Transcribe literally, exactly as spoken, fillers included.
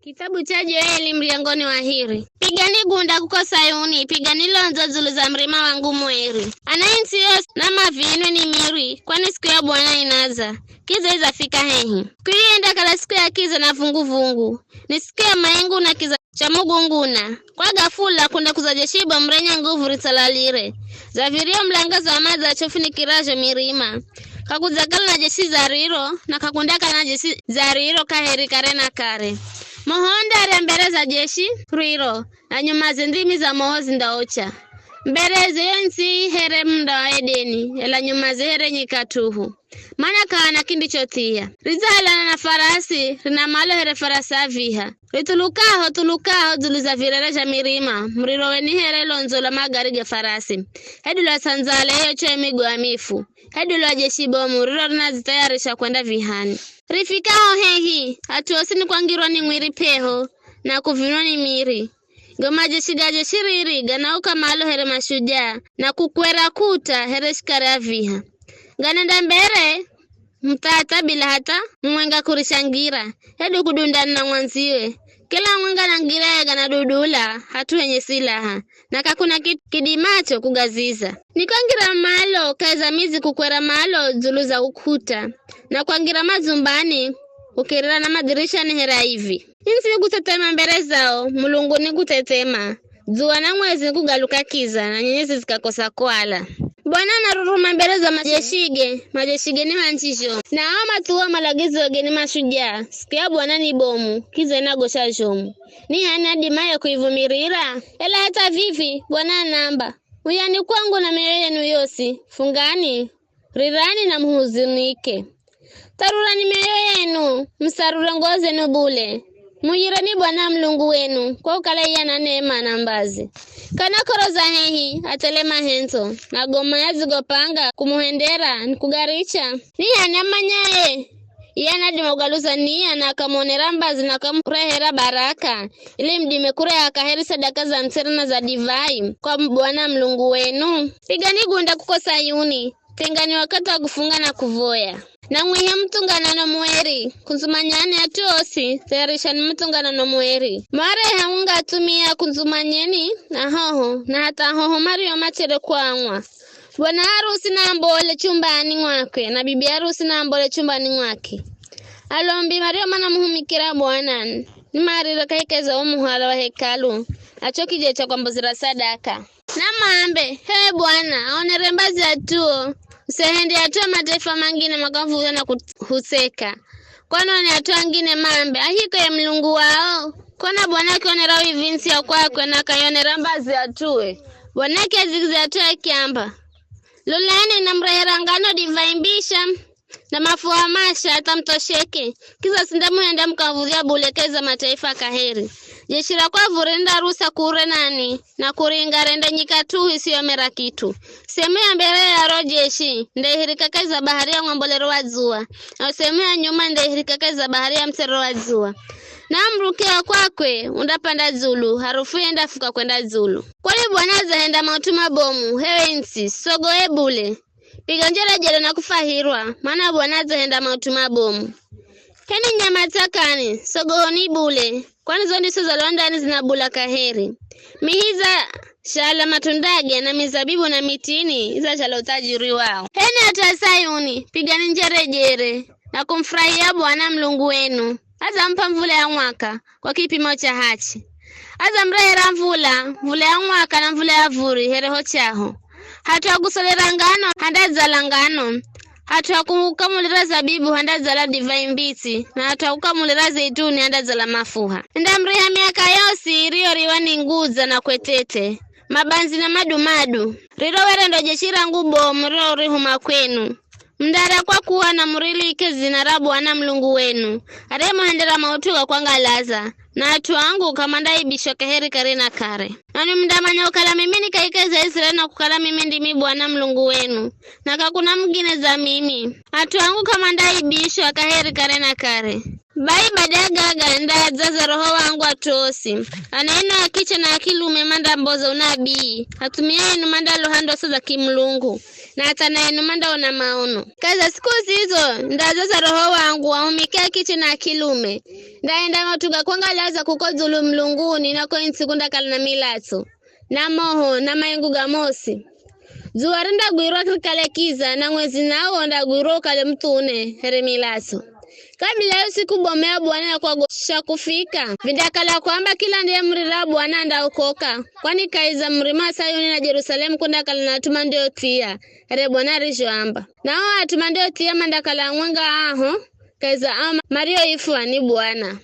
Kitabu cha Joeli mlengoni wa hiri. Pigani gunda kuko Sayuni, pigani londzo dzulu za murima wangu mweri. Ana entsi yosi na mavinwe ni miri, kwani siku ya Bwana inaza, kiza izafika hehi. Siku iyo indakala siku ya kiza na vungu-vungu, ni siku ya maingu na kiza cha mugunguna. Kwa gafula kunda kuza jeshi bomu renye nguvu ritsalalire, za virio mlangaza wa madzi achofunikira zho mirima. K'akudzakala na jeshi za riro, na k'akundakala na jeshi za riro kaheri kare na kare. Moho undarya mbere za jeshi riro, na nyumaze ndimi za moho zindaocha. Mbereze yo ntsi here munda wa Edeni, ela nyumaze here nyika tuhu. Mana k'ahana kindichothia. Ridzahalana na farasi, rina malo here farasi aviha. Rithulukaho, thulukaho dzulu za virere zha mirima, muriro weni here londzo lwa magari ga farasi. Hedu lwa sandzale iyo cho migo ya mifu. Hedu lwa jeshi bomu, riro rinadzithayarisha kwenda vihani. Rifikaho hehi, at'u osi ni kwangirwa ni mwiri p'eho, na kuvinwa ni miri. Go majeshi ga jeshi riri ganauka malo here mashujaa, na kukwera kuta here shikari aviha. Ganenda mbere, muthatha bila hata mumwenga kurishangira, hedu kudundana na mwandziwe. Kila mumwenga na ngiraye ganadudula hat'u henye silaha, na k'akuna ki-, kidimacho kugaziza. Ni kwangira malo kahi za midzi kukwera malo dzulu za ukuta, na kwangira madzumbani kukirira na madirishani here aivi. Ntsi nikuthethema mbere zao, mulungu nikuthethema, dzuwa na mwezi nikugaluka kiza, na nyenyezi zikakosa kuala. Bwana anaruruma mbere za majeshige, majeshige ni manji zhomu, na ao mathuwa malagizoge ni mashujaa. Siku ya Bwana ni bomu, kiza inagosha zhomu. Ni h'ani adimaye kuivumirira? Ela hata vivi, Bwana anaamba, "Uyani kwangu na mioyo yenu yosi, fungani, rirani na muhuzunike. Tharurani mioyo yenu, musarure nguwo zenu bule. Muyireni Bwana Mulungu wenu, kwa ukala iye ana neema na mbazi. Kana k'oro za hehi, athele mahendzo, na goma yadzigopanga kumuhendera ni kugaricha. Ni h'ani amanyaye? Iye anadima kugaluza nia na akamuonera mbazi na akamurehera baraka, ili mudime kureha kaheri sadaka za mtsere na za divai kwa Bwana Mulungu wenu. Pigani gunda kuko Sayuni, tengani wakathi wa kufunga na kuvoya. Na mwihe muthunganano mueri, kundzumanyani at'u osi, thayarishani muthunganano mueri. Mwareha unga athumia kundzumanyeni ahoho, na hatha ahoho mario machere kuang'wa. Bwana harusi naambole chumbani mwakwe, na bibi harusi naambole chumbani mwakwe. Alombi mario manamuhumikira Bwana, ni marire kahikaza wo muhala wa hekalu, na cho kije cha kwambuzira sadaka. Namwambe, "H'e Bwana, aonere mbazi at'uo, usihende at'u a mataifa mangine makavuza na kuhuseka." Kwani one at'u angine mambe, "Ahiko ye Mulungu wao." Kona Bwana akionera wivi ntsi ya kwakwe na akaionera mbazi at'ue. Bwana akiadzigiza at'u akiamba, "Lolani, namurehera ngano divai mbisha na mafuha masha hatha muthosheke, kiza sindamuhenda mukav̱udhya bule kahi za mataifa kaheri. Jeshi ra kwav̱u rindarusa kure nanwi, na kuringa rende nyika tuhu isiyomera kit'u. Sehemu ya mbere ya ro jeshi ndaihirika kahi za bahari ya mwambolero wa dzuwa, na sehemu ya nyuma ndaihirika kahi za bahari ya mutserero wa dzuwa. Na muruke wa kwakwe undapanda dzulu, harufu yendafuka kwenda dzulu." Kwani Bwana adzahenda maut'u mabomu, h'ewe ntsi, sogoe bule. Piga njerejere na kufwahirwa, mana Bwana adzahenda maut'u mabomu. H'eni nyama tsakani, sogohoni bule, kwani zo ndizo zalwa ndani zinabula kaheri. Mihi za zhala matundage, na mizabibu na mitini iza zhala uthajiri wao. H'eni at'u a Sayuni, pigani njerejere, na kumufurahia Bwana Mulungu wenu. Adzamup'a mvula ya mwaka kwa kipimo cha hachi. Adzamurehera mvula, mvula ya mwaka na mvula ya vuri here ho chaho. Hat'u ha kusolera ngano, handadzala ngano. Hat'u ha kukamulira zabibu, handadzala divai mbitsi, na hat'u ha kukamulira zeituni, handadzala mafuha. Ndamuriha miaka yosi iriyoriwa ni ngudza na kwetete, mabanzi na madumadu. Riro were ndo jeshi rangu bomu riro urihuma kwenu. Mundara kwa kuwa na murilike dzina ra Bwana Mulungu wenu, ariyemuhendera maut'u ga kwangalaza, na at'u angu k'amandaibishwa kaheri kare na kare. Nanwi mundamanya kukala mimi ni kahikazi za Israeli na kukala mimi ndimi Bwana Mulungu wenu, na k'akuna mungine dza mimi. At'u angu k'amandaibishwa kaheri kare na kare. Bai bada ya gaga, ndadzaza Roho wangu at'u osi. Ana eno a kiche na a kilume mandamboza unabii, athumia enu mandaloha ndosa za kimulungu, na hata na enu mandaona maono. Kahi za siku zizo, ndazaza roho wangu wahumike kiche na kilume. Ndaenda mathuga kwangalaza kuko dzulu mlunguni na ko ntsi kundakala na milatso, na moho, na maingu ga mosi. Dzuwa rindagwirwa rikale kiza, na mwezi nawo ndagwirwa ukale muthune here milatso. Kabila yo siku bomu ya Bwana ya kwagosha kufika, vindakala kwamba kila ndiye murira wa Bwana andaokoka, kwani kahi za murima wa Sayuni na Jerusalemu kundakala na at'u mandiothia, here Bwana arizhoamba. Na o at'u mandiothia mandakala amwenga aho, kahi za ao marioifwa ni Bwana.